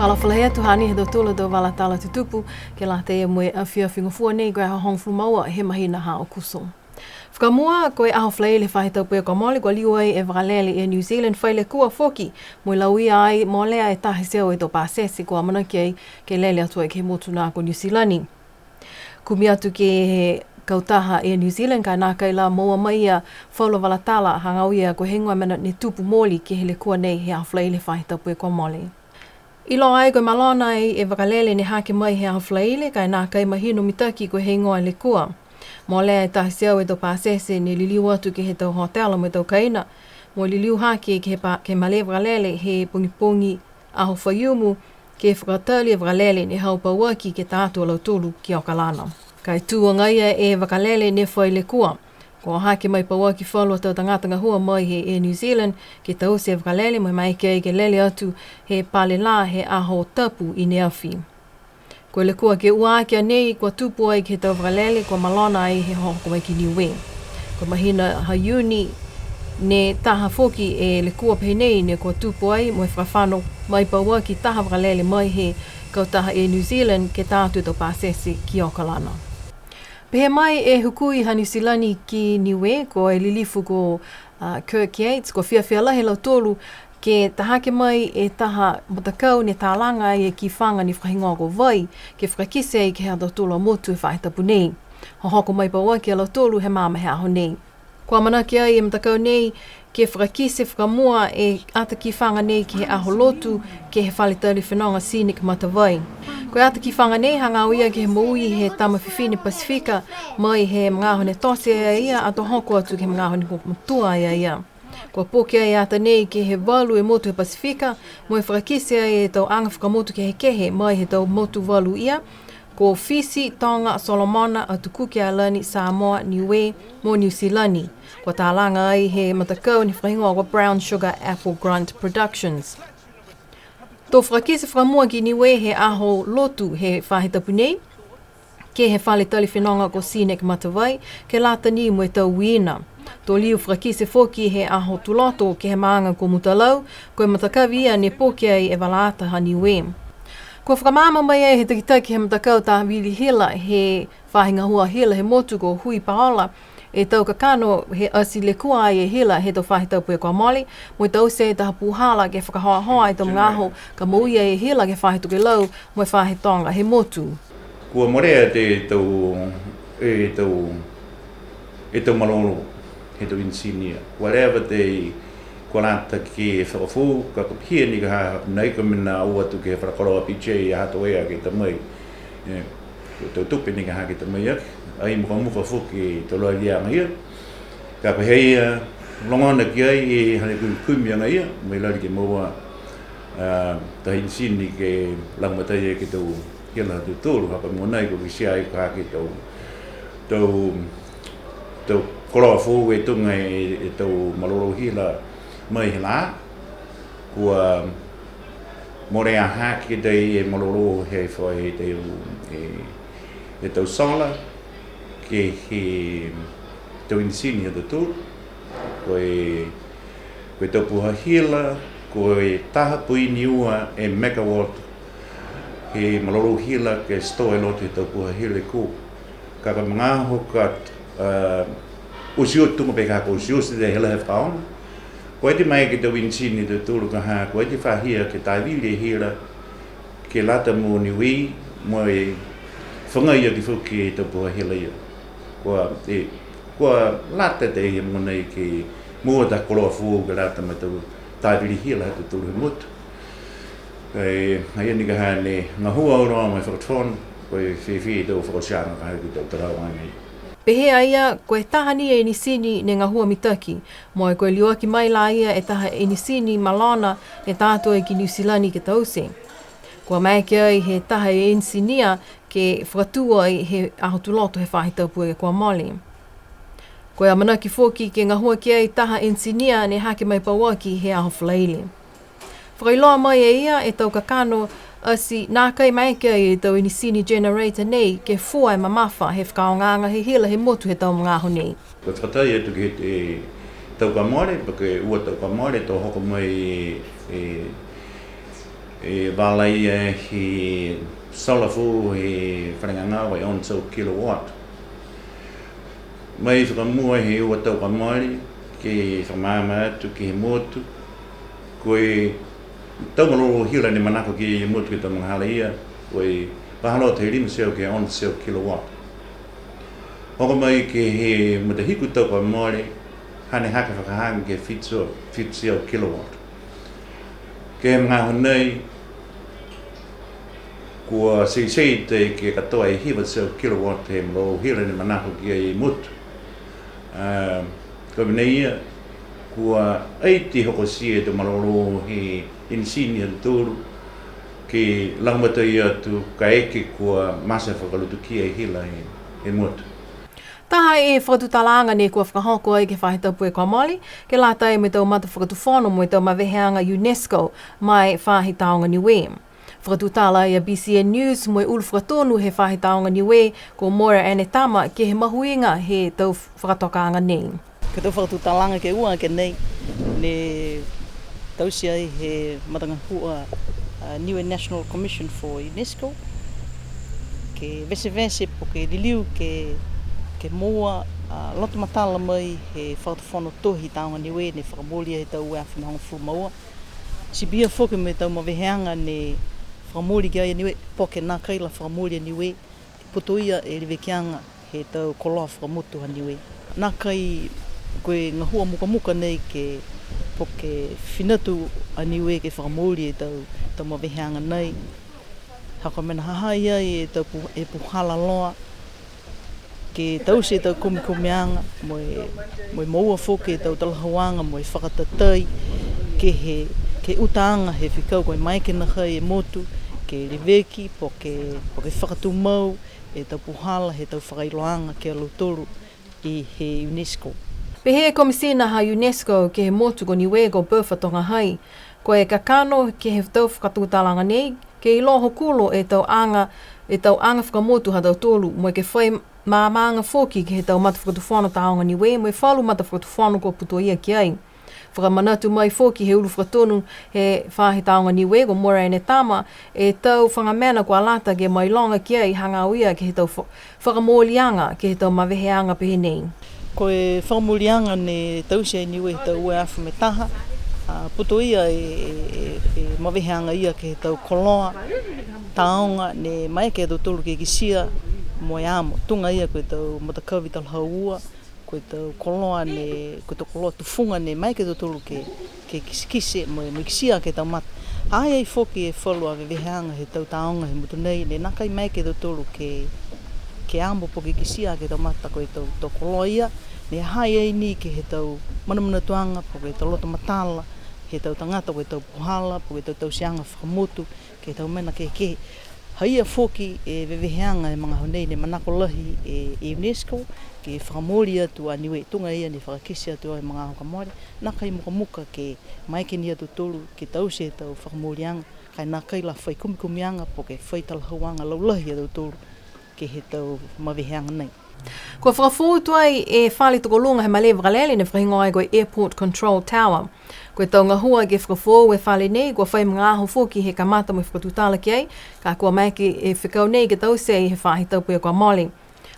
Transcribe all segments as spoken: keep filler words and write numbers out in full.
Fakaalofa lahi atu, hanei ha tautolu a tau vala tala tutupu, ke lata ia mo e afiafi Gofua nei, ko e aho hogofulu ma ua he mahina ha Aokuso. Fakamua, ko e aho Falaile he faahi tapu kua mole, kua liu ai e vakalele Air New Zealand fai lekua foki, mo e lauia ai molea e taha e teau e tau pasese kua amanaki ai ke lele atu ai ke he motu na ko Niu Silani. Kumi atu ke he kautaha Air New Zealand, ka e nākai la moua mai ia falu a vala tala hagaao ia ko e heigoa e mena ne tupu mooli ke he lekua nei he aho Falaile he faahi tapu kua mole. Iloa ai ko e malona ai e vakalele ne hake mai he aho Falaile, ka e nākai mahino mitaki ko e heigoa e lekua. Molea e taha e teau e tau pasese ne liliu atu ke he tau hotela mo e tau kaina, mo e liliu hake ke he pa-, ke he malē vakalele he pogipogi aho Faiumu, ke fakatali e vakalele ne hau pauaki ke ta atu a lautolu ki Okalana. Ka e tū agaia e vakalele ne fai lekua. Kua hake mai pauaki falu a tau tagata gahua mai he Air New Zealand ke taute e vakalele, mo e maeke ai ke lele atu he pale lā he aho Tapu i ne afi. Ko e lekua ke ua aki a nei kua tupu ai ke he tau vakalele kua malona ai he hohoko mai ki Niue. Ko e mahina ha Iuni ne taha foki e lekua pehē nei ne kua tupu ai, mo e fakafano mai pauaki taha vakalele mai he kautaha Air New Zealand ke ta atu e tau pasese ki Okalana. Pehē mai e hukui ha Niu Silani ki Niue, ko e lilifu ko, a, Kirk Yates, kua fiafia lahi a lautolu ke ta hake mai e taha matakau ne talaga ai e kifaga ne fakahigoa ko Vai, ke fakakite ai ke he ha tautolu a motu he faahi tapu nei. Hohoko mai pauaki a lautolu he magaaho he aho nei. Kua amanaki ai e matakau nei ke fakakite fakamua e ata kifaga nei ke he aho Lotu, ke he fale tali fenoga Scenic Matavai. Ko e ata kifaga nei hagaao ia ke he moui he tama fifine Pasifika, mai he magaaho ne tote ai a ia, ato hoko atu ke he magaaho ne kua matua ai a ia. Kua poke ai e ata nei ke he valu e motu he Pasifika, mo e fakakite ai e tau aga fakamotu kehekehe mai he tau motu valu ia, ko Fisi, Toga, Solomona, Atu Kuki Ailani, Samoa, Niue, mo Niu Silani. Kua talaga ai he matakau ne fakahigoa ko Brown Sugar Apple Grant Productions. To fakakite fakamua ki Niue he aho Lotu he faahi tapu nei, ke he fale tali fenoga ko Scenic Matavai, ke lata ni mo e tau uiina. To liu fakakite foki he aho Tuloto ke he maaga ko Mutalau, ko e matakavi ia ne poke ai e vala ata ha Niue. Kua fakamaama mai ai he takitaki he matakau tāvili hila he faahi gahua hila he motu ko Hui Paola, e tau kakano he ati lekua ai e hila he tau faahi tapu kua mole, mo e taute e taha puhala ke fakahoahoa e tau magaaho ka moui ai e hila ke he faahi tokelau mo e faahi toga he motu. Kua molea e tau, e tau, e tau malolō he tau inisini ia. Kua leva e tau, kua lata ke fakafoou, ka ko e pihia ni ka ha, nai ka mena o atu ke he fale koloa P J a Hatoea ke ta mai. E, ko e tau tupe ni ka ha ke ta mai aki. Ai mukamuka foki e tau laliaga ia. Ka ko e heigoa logona ki ai e hane kumikumi agaia, mo e lali ke moua, a, taha inisini ke lagomatai ke he tau hila ha tautolu, ha ko e mogonei kua kitia ai ka ke he tau, tau, tau koloa foou e tuga e, e tau malolō hila mai he lā. Kua molea hake e tau malolō he fai e tau, e, e tau solar ke he tau inisini ha tautolu. Ko e, ko e tau puha hila, ko e taha poini ua e megawatt he malolō hila ke store i loto he tau puha hila ko. Ka ko e magaaho ka, a, oti oti tuga pē ka ko e oti oti e hila he fakaaoga. Kua oti mai ke he tau inisini ha tautolu ka ha, kua oti fahia ke tāvili e hila, ke lata mo Niue, mo e fagai aki foki e tau puha hila ia. Kua, e, kua lata e tau mogonei ke moua taha koloa foou ke lata mo e tau tāvili hila ha tautolu he motu. Ai, ai ni ka hane gahua auloa mo e fakatonu, ko e fiafia e tau fakaotiaga ka ha ke he tau talahauaga nei. Pehē a ia, ko e taha ni e inisini ne gahua mitaki, mo e kua liuaki mai la ia e taha inisini malona ne ta atu ai ki Niu Silani ke taute. Kua maeke ai he taha e enisinia ke fakatū ai he Aho Tuloto he faahi tapu kua mole. Ko e amanaki foki ke gahua ki ai taha enisinia ne hake mai pauaki he aho Falaile. Fakailoa mai e ia e tau kakano ati nākai maeke ai e tau enisini generator nei ke fua e mamafa he fakaaogaaga he hila he motu he tau magaaho nei. Kua fakatai atu ke he tau kua mole, po ke ua tau kua mole, to hoko mai e, e vala ia he solar foou he fale gagao e ono e teau kilowatt. Mai fakamua he ua tau kua mole, ke fakamaama atu ke he motu, ko e tau malolō hila ne manako ki ai e motu ke he tau magahala ia, ko e vahā loto he lima e teau ke he ono e teau kilowatt. Hoko mai ke he matahiku tau kua mole, hane hake fakahaga ke he fitu, fitu e teau kilowatt. Ke he magaaho nei, kua teitei tei ke katoa e hiva e teau kilowatt he malolō hila ne manako ki ai e motu. A, ko e mena ia, kua ai ti hokotia e tau malolō he enisini ha tautolu, ke lagomatai atu kaeke kua mate fakalutukia e hila he, he motu. Taha e fakatutalaaga ne kua fakahoko ai ke he faahi tapu kua mole, ke lata mo e tau matafakatufono mo e tau maveheaga UNESCO ma e Faahi Taoga Niue. Fakatutala ai a BCN News mo e ulu fakatonu he Faahi Taoga Niue ko Moira Anetama ke he mahuiga he tau fakatokaaga nei. Ko e tau fakatutalaaga ke ua ke nei, ne taute ai he matagahua, a, Niue National Commission for UNESCO, ke vesevese po ke liliu ke, ke moua, a, loto matala mai he Fakatufono Tohi Taoga Niue ne fakamooli he tau ua e afe mo e hogofulu ma ua. Ti pihia foki mo e tau maveheaga ne fakamooli ki ai a Niue, po ke nākai la fakamooli a Niue, putoia e levekiaga he tau koloa fakamotu ha Niue. Nākai ko e gahua mukamuka nei ke, po ke fina atu a Niue ke fakamooli e tau, tau maveheaga nei. Ha ko e mena ha ha i ai e tau pu-, e puhala loa, ke taute e tau kumikumiaga, mo e, mo e moua foki e tau talahauaga, mo e fakatatai, ke he, ke utaaga he fekau ko e maeke nākai e motu, ke leveki, po ke, po ke fakatumau, e tau puhala, he tau fakailoaaga ki a lautolu i he UNESCO. Pehē e Komisina ha UNESCO ke he motu ko Niue ko Birtha Togahai, ko e kakano ke he tau fakatutalaaga nei, ke iloa hokulo e tau aga, e tau aga fakamotu ha tautolu, mo e ke fai maamaaga foki ke he tau matafakatufono Taoga Niue, mo e falu matafakatufono kua putoia ki ai. Fakamanatu mai foki he ulu fakatonu he Faahi Taoga Niue ko Moira Anetama, e tau faga mena kua lata ke mailoga ki ai hagaao ia ke he tau fa-, fakamooliaga ke he tau maveheaga pehē nei. Ko e fakamooliaga ne taute ai Niue he tau ua e afe mo e taha, a, putoia e, e, e, e maveheaga ia ke he tau koloa, taoga, ne maeke a tautolu ke kitia mo e amo, tuga ia ko e tau matakavi talahau ua, ko e tau koloa ne, ko e tau koloa tufuga ne maeke a tautolu ke, ke kitekite mo e, mo e kitia ke he tau mata. Ha ha i ai foki e falu a veveheaga he tau taoga he motu nei, ne nākai maeke a tautolu ke, ke amo po ke kitia ke he tau mata ko e tau, tau koloa ia, ne ha ha i ai ni ke he tau manamanatuaga po ke tau loto matala he tau tagata ko e tau puhala, po ke tau tauteaga fakamotu, ke he tau mena kehekehe. Ha ia foki e veveheaga he magaaho nei ne manako lahi e, e UNESCO, ke fakamooli atu a Niue tuga ia ne fakakite atu he magaaho ka mole, nākai mukamuka ke maeke ni a tautolu ke taute e tau fakamooliaga, ka e nākai la fai kumikumiaga po ke fai talahauaga laulahi a tautolu ke he tau maveheaga nei. Kua fakafoou tuai e fale tokoluga he malē vakalele ne fakahigoa ai ko e Airport Control Tower. Ko e tau gahua ke fakafoou e fale nei, kua fai magaaho foki he kamata mo e fakatutala ki ai, ka kua maeke e fekau nei ke taute he faahi tapu kua mole.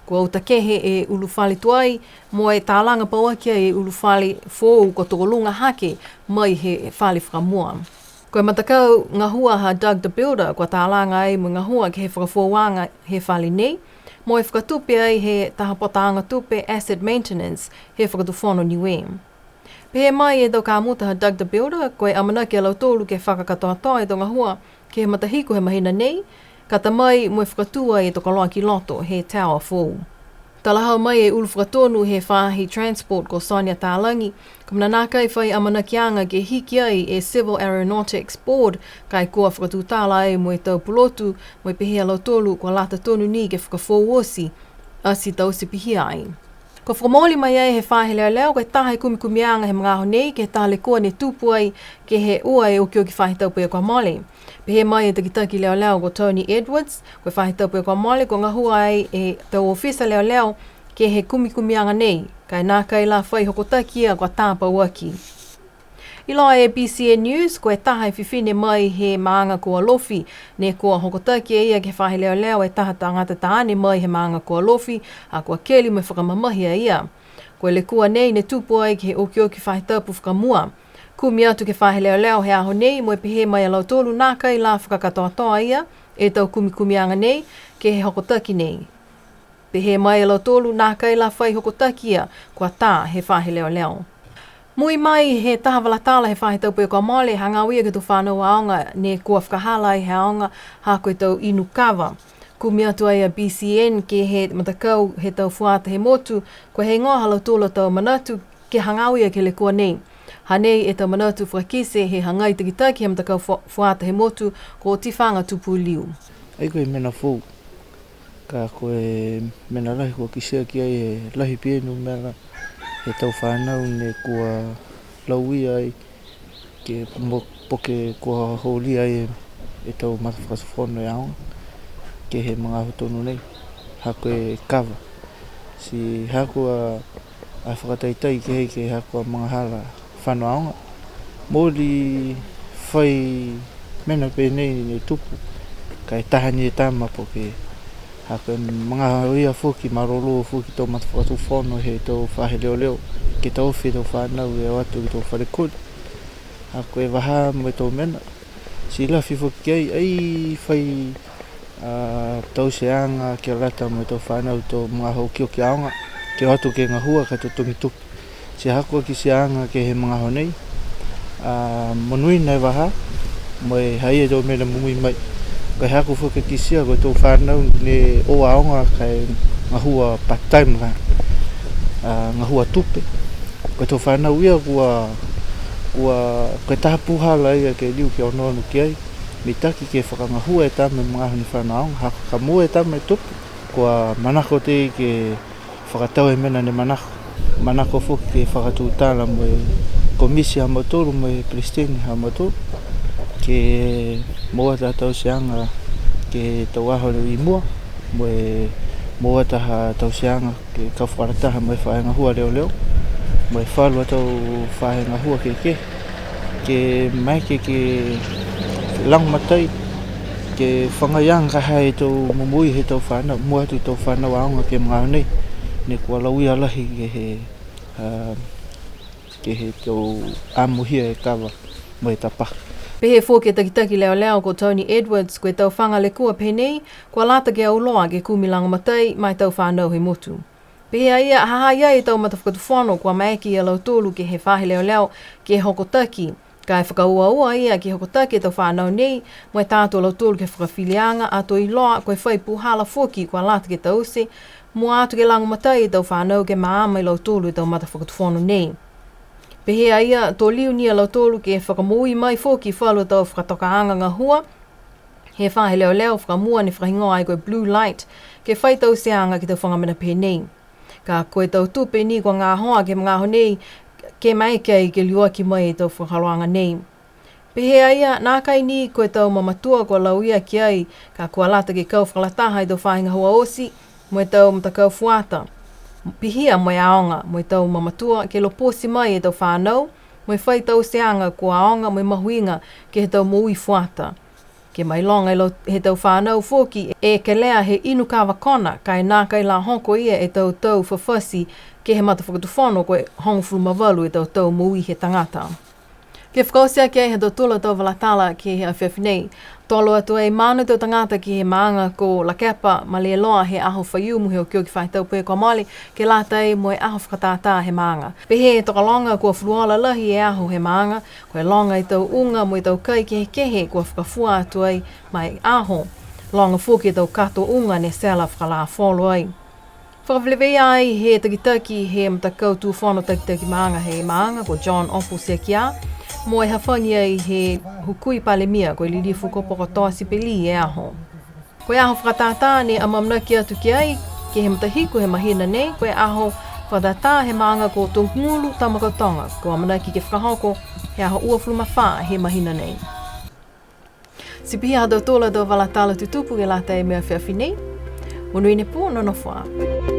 Kua uta kehe e ulufale tuai, mo e talaga pauaki ai e ulufale foou kua tokoluga hake mai he fale fakamua. Ko e matakau gahua ha Doug the Builder, kua talaga ai mo e gahua ke he fakafoouaga he fale nei, mo e fakatupe ai he taha potaaga tupe asset maintenance he Fakatufono Niue. Pehē mai e tau kamuta ha Doug the Builder, ko e amanaki a lautolu ke fakakatoatoa e tau gahua ke he matahiku he mahina nei, ka ta mai mo e fakatū ai e tau koloa ki loto he tower foou. Talahau mai e ulu fakatonu he faahi Transport ko Sonia Talagi, ko e mena nākai fai amanakiaga ke hiki ai e Civil Aeronautics Board, ka e kua fakatutala ai mo e tau pulotu, mo e pehē a lautolu kua lata tonu ni ke fakafoou oti, ati taute pihia ai. Kua fakamooli mai ai he faahi leoleo, ko e taha e kumikumiaga he magaaho nei, ke he taha lekua ne tupu ai, ke he ua e okioki faahi tapu kua mole. Pehē mai e takitaki leoleo ko Tony Edwards, ko e faahi tapu kua mole, kua gahua ai e tau ofisa leoleo, ke he kumikumiaga nei, ka e nākai la fai hokotaki ia kua tā pauaki. Iloa e B C N News, ko e taha e fifine mai he maaga ko Alofi, ne kua hokotaki e ia ke he faahi leoleo e taha tagata taane mai he maaga ko Alofi, ha kua keli mo e fakamamahi a ia. Ko e lekua nei ne tupu ai ke he okioki faahi tapu fakamua. Kumi atu ke he faahi leoleo he aho nei, mo e pehē mai a lautolu nākai la fakakatoatoa ia, e tau kumikumiaga nei, ke he hokotaki nei. Pehē mai a lautolu nākai la fai hokotaki ia, kua tā he faahi leoleo. Mui mai he taha vala tala he faahi tapu kua mole, hagaao ia ke he tau fanau aoga, ne kua fakahala ai he aoga, ha ko e tau inu kava. Kumi atu ai a B C N ke he matakau he tau fuata he motu, kua heigoa ha lautolu a tau manatu, ke hagaao ia ke he lekua nei. Hanei e tau manatu fakakite he hagai takitaki he matakau fua-, fuata he motu, ko Tifaga Tupuliu. Ai ko e mena foou. Ka ko e mena lahi kua kitia ki ai e lahi pihia e numela he tau fanau ne kua lauia ai ke mo-, po ke kua holia ai e, e tau matafakatufono e aoga ke he magaaho tonu nei, ha ko e kava. Ti ha ko a, a fakataitai ke he, ke ha ko a magahala fano aoga. Mooli fai mena pehē nei ne tupu, ka e taha ni e tama po ke, ha ko e magaaho ia foki, malolō foki tau matafakatufono he tau faahi leoleo, ke taofi e tau fanau e o atu ke he tau fale koli. Ha ko e vahā mo e tau mena, ti lafi foki ai, ai fai, a, tauteaga ke lata mo e tau fanau tau magaaho okioki aoga, ke o atu ke gahua ka totogi tupe. Ti ha ko e kitiaaga ke he magaaho nei, a, monuina e vahā, mo e ha i ai e tau mena mumui mai. Ka e ha ko e foki kitia ko e tau fanau ne o aoga ka e gahua part-time ka, a, gahua tupe. Ko e tau fanau ia kua, kua, ko e taha puhala ia ke liu ke onoono ki ai, mitaki ke fakagahua e tama he magaaho ne fano aoga, ha ko e ka moua e tama e tupe, kua manako tei ke fakatau e mena ne manako. Manako foki ke fakatutala mo e komiti ha mautolu mo e peresiteni ha mautolu, ke moua taha tauteaga ke he tau aho i mua, mo e moua taha tauteaga ke kau fakalataha mo e faahi gahua leoleo, mo e falu a tau faahi gahua kehekehe, ke maeke ke lagomatai, ke fagaiaga ka ha e tau momoui he tau fanau, mua atu e tau fanau aoga ke he magaaho nei, ne kua lauia lahi ke he, a, ke he tau amohia e kava mo e tapaha. Pehē foki e takitaki leoleo ko Tony Edwards, ko e tau faga lekua pehē nei, kua lata ke auloa ke kumi lagomatai ma e tau fanau he motu. Pehē a ia, ha ha i ai e tau matafakatufono kua maeke ia lautolu ke he faahi leoleo ke hokotaki. Ka e fakauaua a ia ke hokotaki e tau fanau nei, mo e tā atu a lautolu ke he fakafiliaga, ato iloa, ko e fai puhala foki kua lata ke taute, mua atu ke lagomatai e tau fanau ke maama e lautolu e tau matafakatufono nei. Pehē a ia, to liu ni a lautolu ke fakamoui mai foki falu a tau fakatokaaga gahua, he faahi leoleo fakamua ne fakahigoa ai ko e Blue Light, ke fai tauteaga ke he tau faga mena pehē nei. Ka ko e tau tupe ni kua gahoa ke he magaaho nei, ke maeke ai ke liuaki mai e tau fakaholoaga nei. Pehē a ia, nākai ni ko e tau mamatua kua lauia ki ai, ka kua lata ke kau fakalataha e tau faahi gahua oti, mo e tau matakau fuata. Pihia mo e aoga, mo e tau mamatua, ke lopoti mai e tau fanau, mo e fai tauteaga kua aoga mo e mahuiga ke he tau moui fuata. Ke mailoga e lau-, he tau fanau foki e kelea he inu kava kona, ka e nākai la hoko ia e tau tau fafati ke he matafakatufono ko e hogofulu ma valu e tau tau moui he tagata. Ke fakaoti aki ai ha tautolu a tau vala tala ke he afiafi nei. Tolo atu ai manu tau tagata ke he maaga ko Lakepa, malē loa he aho Faiumu he okioki faahi tapu kua mole, ke lata ai mo e aho fakatātā he maaga. Pehē e tokologa kua fuluola lahi e aho he maaga, ko e loga e tau uga mo e tau kai kehekehe kua fakafua atu ai ma e aho. Loga foki e tau kato uga ne tela fakalafolo ai. Fakafeleveia ai he takitaki he matakau tūfono takitaki maaga he maaga ko John Opu Sekia, mo e hafagi ai he hukui palemia ko e lilifu ko Pokotoa Sipeli e aho. Ko e aho fakatātā ne amaamanaki atu ki ai, ke he matahiku he mahina nei, ko e aho fakatātā he maaga ko Togulu Tamakautoga, ko e amanaki ke fakahoko he aho uafulu ma fā he mahina nei. Ti pihia ha tautolu a tau vala tala tutupu ke lata mo e afiafi nei. Monuina e pō, nonofo ā.